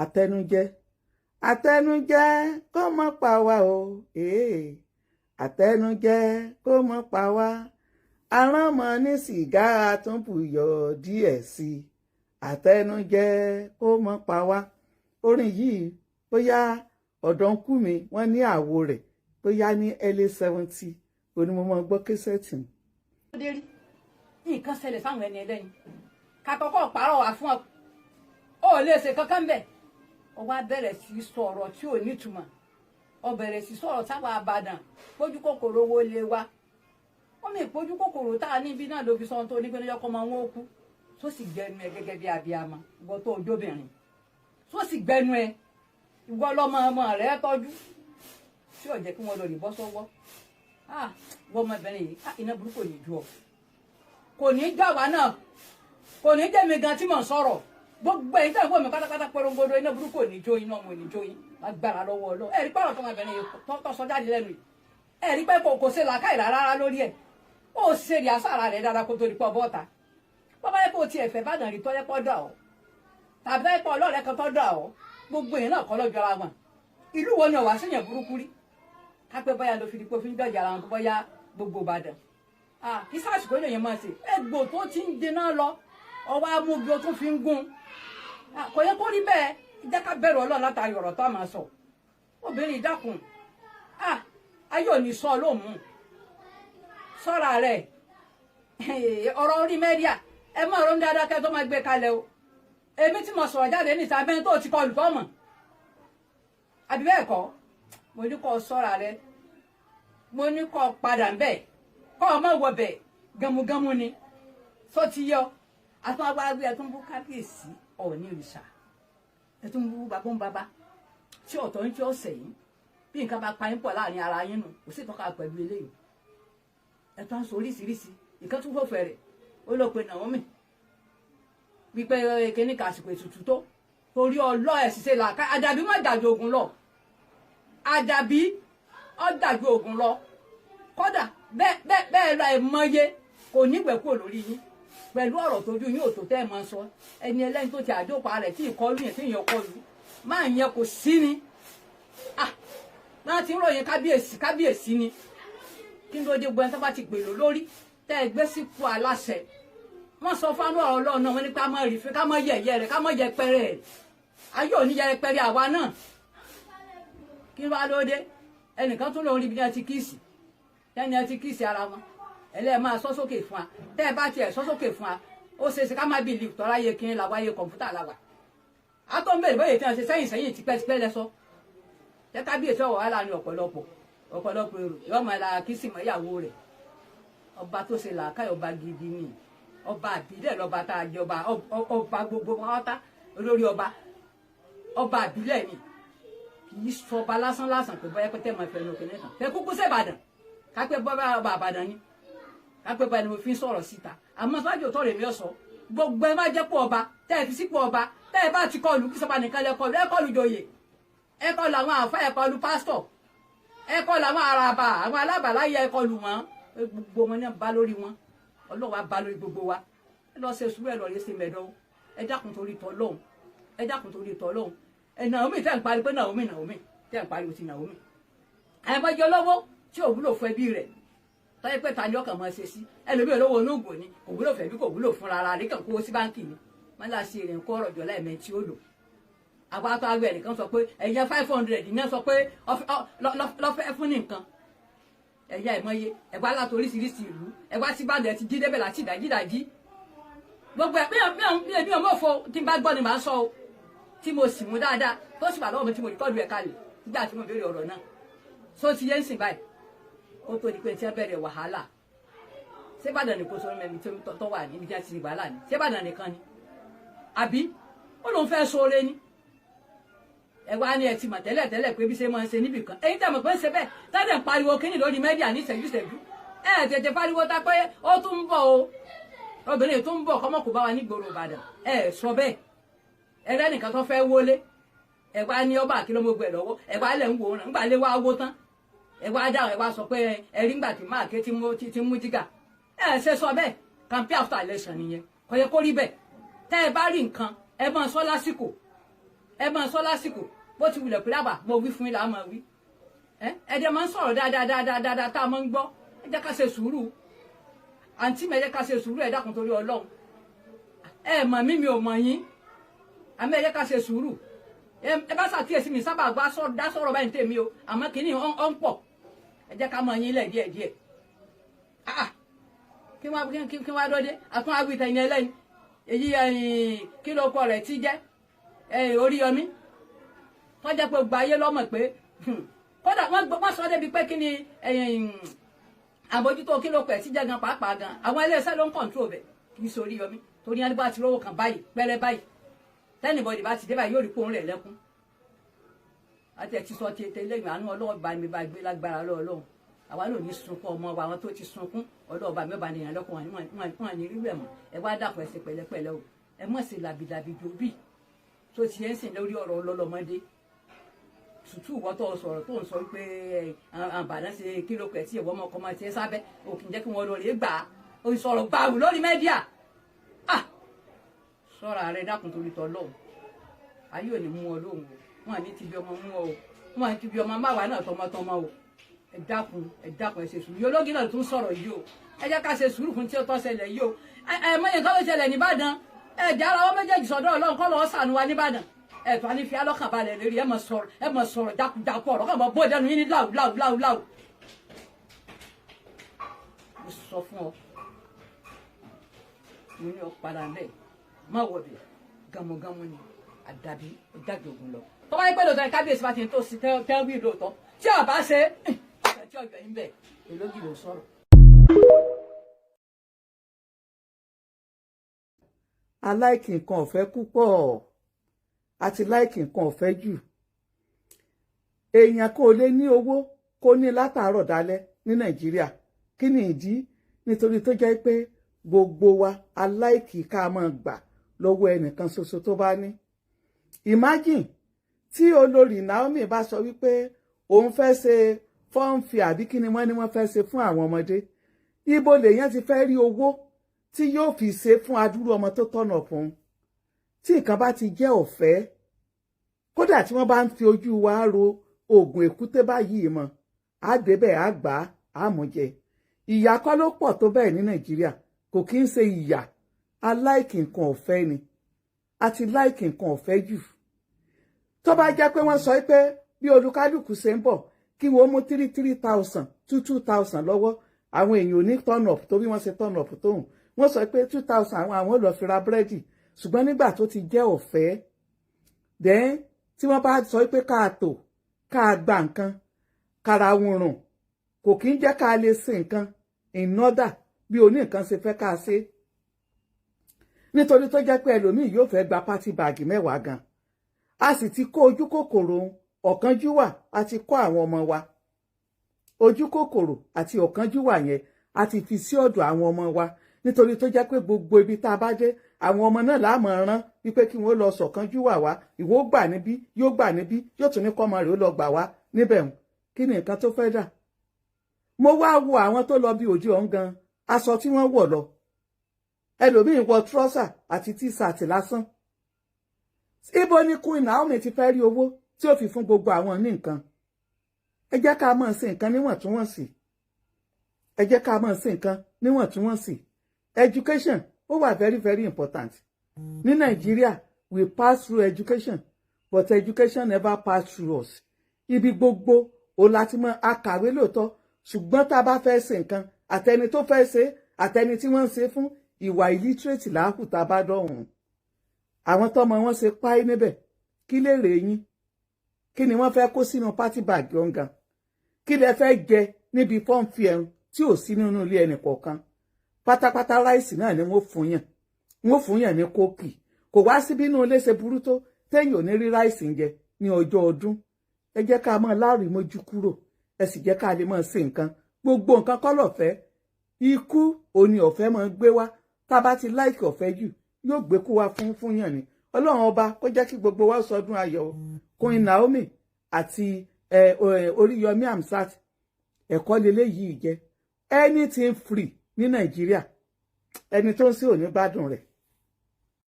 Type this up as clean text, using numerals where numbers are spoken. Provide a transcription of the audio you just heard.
Àtẹnujẹ, àtẹnujẹ kó mọ́ pa wá o, ee. Àtẹnujẹ kó mọ́ pa wá. Aránmọ ní sìgá tún bùyọ̀ díẹ̀ sí i. Àtẹnujẹ kó mọ́ pa wá. Orin yìí, bóyá ọ̀dọ́ ń kú mi, wọ́n ní àwo rẹ̀ bóyá ní early 70 oní mo máa gbọ́ cassette. Dé rí nǹkan ṣẹlẹ̀ sáwọn ẹni ẹlẹ́yin ká kọ́kọ́ pààrọ̀ wá fún ọ, ó lè ṣe kankan bẹ́ẹ̀. Ó wá bẹ̀rẹ̀ sí í sọ ọ̀rọ̀ tí ò nítumọ̀, ó bẹ̀rẹ̀ sí sọ̀rọ̀ sáwọn àbàdàn pójú kòkòrò owó lé wa. Wọ́n mi ìpójú kòkòrò tá a níbí náà ló fi sọ ohun tó ní pé níjọ́ kọ́ máa wọ́n kú, tó sì gbẹnu ẹ gẹ́gẹ́ bí abiyamọ. Ìwọ tó ojóbìnrin, tó sì gbẹnu ẹ, ìwọ lọmọ ọmọ rẹ tọ́jú tí ò jẹ́ kí wọ́n lọ rí bọ́ sọ́wọ́. Ah, wọ́n ọmọbìnrin yìí, ah, iná burúkú kò ní ju ọ, kò ní já wa náà, kò ní jẹ́ mi gan tí mò ń sọ̀rọ̀. Gbogbo ẹ̀yin tẹ̀ ń wò mí pátápátá porongodo, iná burúkú ò ní jó iná ọmọ ò ní jó yín lágbára lọ́wọ́ ọlọ́. Ẹ̀rí pàrọ̀ tó ọmọbìnrin yìí tó sọ jáde lẹ́nu yìí, ẹ̀rí pé kò ṣe làákàyè rárá lórí ẹ̀. Ó ṣe rí asára rẹ̀ dáadáa kó tó di pọ̀ bọ́ta. Bọ́bá yẹ kó tiẹ̀ fẹ́ bàdàn rí tọ́jẹ́ pọ́ dà ọ́, tàbí tọ́jẹ́ pọ̀ ọlọ́ọ̀rẹ́ kan tọ́ dà ọ́, gbogbo èèyàn náà kọ́ lọ́jọ́ ara wọn. Ìlú wo ni ọ̀wá síyàn burúkú rí kápẹ́ báyà ló fi di pé ó fi ń dọ̀jà ara wọn bọ́yá gbogbo Ìbàdàn kí sásìkò lè yẹn máa ṣe egbò tó ti ń dènà lọ, ọwọ́ amúbi ó tún fi ń gún. Kò yẹ kó rí bẹ́ẹ̀. Jẹ́ ká bẹ̀rù Ọlọ́run látàrí ọ̀rọ̀ tó a máa sọ. Obìnrin, ìdákun, ayé ò ní sọ lóhùn, sọ́ra rẹ̀. Ọ̀rọ̀ orí media, ẹ má ronú dáadáa kẹ́ tó máa gbé kalẹ̀ o. Èmi tí mo sọ̀rọ̀ jáde níta abẹ́ni tó ti kọlù tọ́mọ̀ àbí bẹ́ẹ̀ kọ́. Mo ní kó sọ́ra rẹ̀, mo ní kó padà ń bẹ̀, kọ́ ọ má wọ bẹ̀ gamugamu ni sọ ti yọ. Àtún agbára ẹ tún bú kábíyèsí Ọọ̀ni òrìṣà, ẹ tún bú bàbá ń bàbá tí ọ̀tọ̀ ń tí ọ̀sẹ̀ yìí. Bí nǹkan bá pa yín pọ̀ láàrin ara yín nù, kò sí ìtọ́ka pẹ̀lú eléyìí. Ẹ tún aṣọ oríṣiríṣi nǹkan tún fòfẹ́ rẹ̀. Ó lọ pe Naomi wípé kíní kàsìkò ètùtù tó torí ọlọ́ ẹ̀ ṣiṣẹ́ làákà. Àdàbí má dàjò ògùn lọ, àdàbí ó dàjò ògùn lọ. Kódà bẹ́ẹ̀ bẹ́ẹ̀ bẹ́ẹ̀ lọ, ẹ̀ mọye kò nígbẹ̀ kúrò lórí yín pẹ̀lú ọ̀rọ̀ tójú yín òtò tẹ́ ẹ̀ máa sọ. Ẹni ẹlẹ́ni tó ti àjọpọ̀ rẹ̀ tí ìkọlù yẹn tí ìyẹn kọlù máa yẹn kò sí ni náà ti ń ròyìn kábíyèsí, kábíyèsí ni. Kí ló dé? Gbọ́n tó bá ti gbèrò lórí tẹ́ ẹ gbé sípò aláṣẹ, wọ́n sọ fánú ọ̀rọ̀ Ọlọ́run náà, wọ́n ní ká má rí fún, ká má yẹ̀yẹ́ rẹ̀, ká má yẹpẹrẹ rẹ̀. Ayé òní yẹpẹrẹ àwa náà. Kí ló wá ló dé? Ẹnìkan tún lòun rí bí wọ́n ti kiss, tẹ́ni ẹ ti kiss ara wọn. Ẹlẹ́ẹ̀ máa sọ sókè fún wa. Tẹ́ ẹ bá tiẹ̀ sọ sókè fún wa, ó ṣeé ṣe ká má believe tọ́lá yẹ kí n la wáyé kọ̀ǹpútà la wà. Á tó ń bèrè bóyá tí wọ́n ṣe sẹ́yìn sẹ́yìn tipẹ́tipẹ́ lẹ́sọ. Tẹ́ kábíyèsí ọ̀wọ̀ wà láàrin ọ̀pọ̀lọpọ̀ ọ̀pọ̀lọpọ̀ èrò yóò máa la kiss mọ́ ìyàwó rẹ̀. Ọba tó ṣe làákàyè, ọba gidi ni, ọba àbílẹ̀ lọ́ba tá a jẹ, ọba ọba gbogbo pátá, olórí ọba, ọba àbílẹ̀ ni. Kì í sọba lásán lásán pé bóyá pẹ́tẹ́ máa fẹnu òkè nìkan tẹ kúkú sèbàdàn kápẹ́ bọ́ ọba àbàdàn ni, kápẹ́ bá ẹni mo fi ń sọ̀rọ̀ síta. Àmọ́ sọ́jú òtọ́ rèmi ọ̀sọ́ gbogbo ẹ má jẹ́ pọ̀ ọba tẹ́ ẹ fi sípò ọba, tẹ́ ẹ bá ti kọlù kí sọba nìkan lẹ kọlù. Ẹ kọlù joyè, ẹ kọlù àwọn àfa, ẹ kọlù pásítọ̀, ẹ kọlù àwọn àràbà, àwọn alábàláyé, ẹ kọlù wọn. Gbogbo wọn náà bá lórí wọn, ọlọ́wà bá lórí gbogbo wa. Ẹ lọ ṣe sùúrù, ẹ lọ rí ṣe mẹ́dọ́. Ẹ dákun torí tọ́lọ́hún, ẹ dákun torí tọ́lọ́hún. Ẹ Naomi tẹ́ ń pariwo pé Naomi, Naomi tẹ́ ń pariwo ti Naomi, àìmọye olówó tí ò wúlò fún ẹbí rẹ̀ tọ́yẹ pé ta ni ọkàn máa ṣe sí. Ẹlòmíì olówó onógùn ni, kò wúlò fẹ́ bí, kò wúlò fún rárá, ní kàn kówó sí báńkì ni. Wọ́n lá sí ìrìn kó ọ̀rọ̀ jọ láìmẹ́ tí ó lò. Àwa tó agbẹ́ nìkan sọ pé ẹ̀yẹ 500 ní sọ pé lọ́fẹ́ fún ní nǹkan ẹ̀yà ìmọye ẹ̀wá láti oríṣiríṣi ìlú ẹ̀wá sí Ìbàdàn, ẹ̀ ti jí débẹ̀ láti ìdájí ìdájí. Gbogbo ẹ̀ bí èmi ò mọ̀fọ́ tí n bá gbọ́ ni màá sọ o, tí mo sì mú dáadáa tó sì wà lọ́wọ́ mi tí mo record ẹ̀ kalẹ̀ nígbà tí mo béèrè ọ̀rọ̀ náà. So ti yé ń sìn báyìí, ó tó di pé tí wọ́n bẹ̀rẹ̀ wàhálà. Ṣé Ìbàdàn nìkan sọ mẹ́mi tó wà níbi tí wọ́n ti rí wàhálà ni? Ṣé Ìbàdàn nìkan ni? Àbí ó lóun fẹ́ sóore ni? Ẹ wá ní ẹ ti mọ̀ tẹ́lẹ̀ tẹ́lẹ̀ pé bí ṣe máa ń ṣe níbì kan. Èyí tẹ̀ mọ̀ pé ń ṣe bẹ́ẹ̀ tẹ́lẹ̀ ń pariwo kíní lórí media ní ìṣẹ́jú ìṣẹ́jú. Ẹ tètè pariwo ta pé ó tún ń bọ̀ o, obìnrin tó ń bọ̀ kọ́mọ́ kò bá wa nígboro Ìbàdàn. Ẹ sọ bẹ́ẹ̀. Ẹ rẹ́nìkan tó fẹ́ wọlé, ẹ wá ní ọba àkìlọ́mọgbẹ lọ́wọ́, ẹ wá lẹ̀ ń wò ó ńgbà lé wá wó tán. Ẹ wá dáhùn, ẹ wá sọ pé ẹ rí ńgbà tí máa ké tí mú jígà. Ẹ ṣe sọ bẹ́ẹ̀. Campaign after election nìyẹn, kò yẹ kó rí bẹ́ẹ̀. Tẹ́ ẹ bá rí nǹkan, ẹ máa sọ lásìkò. Ẹ máa sọ lásìkò bó ti wulẹ̀ pé dábàá mo wí fún yín là á máa wí. Ẹ ẹ dẹ̀ máa ń sọ̀rọ̀ dáadáa dáadáa dáadáa tá a máa ń gbọ́. Ẹ jẹ́ ká ṣe sùúrù, àǹtí mi, ẹ jẹ́ ká ṣe sùúrù. Ẹ dákun torí Ọlọ́run, ẹ mọ̀ mí, mi ò mọ̀ yín, àmọ́ ẹ jẹ́ ká ṣe sùúrù. Ẹ bá ṣàkíyèsí mi, sábà gbá dá sọ̀rọ̀ báyìí tèmi o, àmọ́ kìíní ọ̀ ń pọ̀. Ẹ jẹ́ ká mọ̀ yín lẹ̀ díẹ̀díẹ̀. Ah, kí wọ́n dọ́dé àtún awìtẹ̀ yẹn lẹ́yìn èyí. Kí ló kọ rẹ̀ tí jẹ́ Oríyọmí wọ́n jẹ́ pé gba ayé lọ́mọ̀ pé kódà wọ́n sọ débi pé kí ni àbójútó kí ló kọ ẹ̀ tí jẹ́ gan pàápàá gan, àwọn iléeṣẹ́ ló ń control bẹ̀, kì í ṣe Oríyọmí, torí ẹni bá ti rówó kan báyìí pẹ́rẹ́ báyìí, tí anybody bá ti dé báyìí, yóò rí pòun rẹ̀ lẹ́kún. Àti ẹ̀ ti sọ ti ètè lẹ́yìn àánú Ọlọ́wọ́ bá mi bá gbé lágbára lọ́wọ́. Àwa náà ní sunkún ọmọ wa. Àwọn tó ti sunkún, ọlọ́ọ̀bá mẹ́ba nìyẹn lọ́kùn wọn ní rírẹ̀ mọ́. Ẹ wá dàpọ̀, ẹ ṣe pẹ̀lẹ́pẹ̀lẹ́ o. Ẹ mọ̀ sí làbìlàbì jòbí tó ti ẹ̀ ń sìn lórí ọ̀rọ̀ ọlọ́lọ́mọdé tutù. Ìwọ tó sọ̀rọ̀, tó ń sọ pé àǹbàdàn ṣe kílò pẹ̀ tí ìwọ ọmọ ọkọ máa ti ẹ sábẹ́ òkè jẹ́ kí wọ́n lọ rèé gbà á. Ó sọ̀rọ̀ gbàù lórí media. Ah, sọ̀rọ̀ ààrẹ, dákun torí tọ́ lọ́hùn, ayé ò ní mú ọ lóhùn o. Wọn à ní ti bí ọmọ mú ọ o, wọn à ní ti bí ọmọ máwa náà tọmọtọmọ o. Ẹ dákun, ẹ dákun, ẹ ṣe sùúrù. Yìí ológin náà tún sọ̀rọ̀ yìí o. Ẹ jẹ́ ká ṣe sùúrù fún tí ó tọ́ ṣẹlẹ̀ yìí o. Ẹ ẹ mọ̀yìn kan ló ṣẹlẹ̀ nìbàdàn. Ẹ jẹ́ ara wọn méjèèjì sọ̀dọ̀ Ọlọ́run kọ́ lọ́ọ́ sànù wa nìbàdàn. Ẹ tó a ní fi alọ́kàn balẹ̀ lérí. Ẹ mọ̀ sọ̀rọ̀, ẹ mọ̀ sọ̀rọ̀ jákujáku, ọ̀rọ̀ kàn mọ̀ bó dẹnu yín ní láwù láwù láwù láwù. Mo sọ fún ọ, mo ní ọ padà bẹ́ẹ̀ má wọ̀ bẹ̀ gamugamu ni àdàbí ọjàgbé ògùn lọ. Tọ́wọ́ yẹ pé lóòótọ́ ni kábíyèsí bá ti ń tó sí tẹ́ wí lóòótọ́ tí a bá ṣe tí ọjọ́ yín bẹ̀ èlógì ló sọ̀rọ̀. A like nǹkan ọ̀fẹ́ púpọ̀, a ti like nǹkan ọ̀fẹ́ jù. Èèyàn kò lè ní owó kó ní látàárọ̀ dálẹ́ ní Nàìjíríà. Kí ni ìdí? Nítorí tó jẹ́ pé gbogbo wa, a like ká máa gbà lọ́wọ́ ẹnìkan ṣoṣo tó bá ní. Imagine tí olórí Naomi bá sọ wípé òun fẹ́ ṣe funfair, àbí kí ni wọ́n ní wọ́n fẹ́ ṣe fún àwọn ọmọdé, ibo lèèyàn ti fẹ́ rí owó tí yóò fi ṣe fún adúrú ọmọ tó tọ̀nà fún un? Tí nǹkan bá ti jẹ́ ọ̀fẹ́, kódà tí wọ́n bá ń fi ojú wa ro oògùn èkúté báyìí mọ́, á débẹ̀, á gbà á, á mú jẹ. Ìyà kọ́ ló pọ̀ tó bẹ́ẹ̀ ní Nàìjíríà. Kò kí ń ṣe ìyà, a like nǹkan ọ̀fẹ́ ni. A ti like nǹkan ọ̀fẹ́ jù. Tó bá jẹ́ pé wọ́n sọ pé bí olúkálùkù ṣe ń bọ̀, kí wọ́n mú three three thousand, two two thousand lọ́wọ́, àwọn èèyàn ò ní turn up tó bí wọ́n ṣe turn up tóun. Wọ́n sọ pé 2,000, àwọn lọ fi ra búrẹ́dì. Ṣùgbọ́n nígbà tó ti jẹ́ ọ̀fẹ́, then tí wọ́n bá sọ pé ká tò ká gba nǹkan kára wùrùn, kò kí ń jẹ́ ká lè ṣe nǹkan in order bí oní nǹkan ṣe fẹ́ ká ṣe, nítorí tó jẹ́ pé ẹlòmíì yóò fẹ́ gba party bag 10 gan. A sì ti kó ojú kòkòrò, ọ̀kánjúwà, a ti kọ́ àwọn ọmọ wa. Ojú kòkòrò àti ọ̀kánjúwà yẹn, a ti fi sí ọ̀dọ̀ àwọn ọmọ wa, nítorí tó jẹ́ pé gbogbo ibi tá a bá dé, àwọn ọmọ náà láàmú rán wípé kí wọ́n lọ sọ̀kánjúwà wá. Ìwọ gbà níbí, yóò gbà níbí, yóò tún ní kọ́mọ rẹ̀ ó lọ gbà wá níbẹ̀. Hùn, kí ni nǹkan tó fẹ́ dà? Mo wá wo àwọn tó lọ bí òde ọ̀hún gan, aṣọ tí wọ́n wọ̀ lọ, ẹlòmíín wọ trouser àti T-shirt lásán. Ibo ni Queen Naomi ti fẹ́ rí owó tí ó fi fún gbogbo àwọn ní nǹkan? Ẹ jẹ́ ká máa ṣe nǹkan níwọ̀ntúnwọ̀nsì. Ẹ jẹ́ ká máa ṣe nǹkan níwọ̀ntúnwọ̀nsì. Education ó wà very very important ní Nàìjíríà. We pass through education, but education never pass through us. Ibi gbogbo ò láti mọ akàwé lóòótọ́, ṣùgbọ́n tá a bá fẹ́ ṣe nǹkan, àtẹni tó fẹ́ ṣe, àtẹni tí wọ́n ń ṣe fún, ìwà illiterate làákù tá a bá dọ̀hún. Àwọn tọmọ wọn ṣe páì níbẹ̀, kí lè rè yín? Kí ni wọ́n fẹ́ kó sínú party bag gangan? Kí lẹ fẹ́ jẹ níbi funfair tí ò sí nínú ilé ẹnì kọ̀ọ̀kan? Pátápátá, rice náà ni wọ́n fún yàn, wọ́n fún yàn ní Coke. Kò wá sí bínú ilé ṣe burú tó téèyàn ò ní rí rice ń jẹ ní ọjọ́ ọdún. Ẹ jẹ́ ká máa láàrin mójú kúrò, ẹ sì jẹ́ ká lè máa ṣe nǹkan. Gbogbo nǹkan kọ́ lọ̀fẹ́. Ikú òní ọ̀fẹ́ máa ń gbé wá. Tá a bá ti like ọ̀fẹ́ jù, yóò gbé kú wá fún yàn ni. Ọlọ́run ọba kó jẹ́ kí gbogbo wa sọdún ayọ̀. Queen Naomi àti Oríyọmí Hamzat, ẹ̀kọ́ leléyìí jẹ́. Anything free ní Nàìjíríà, ẹni tó ń sí òní gbádùn rẹ̀.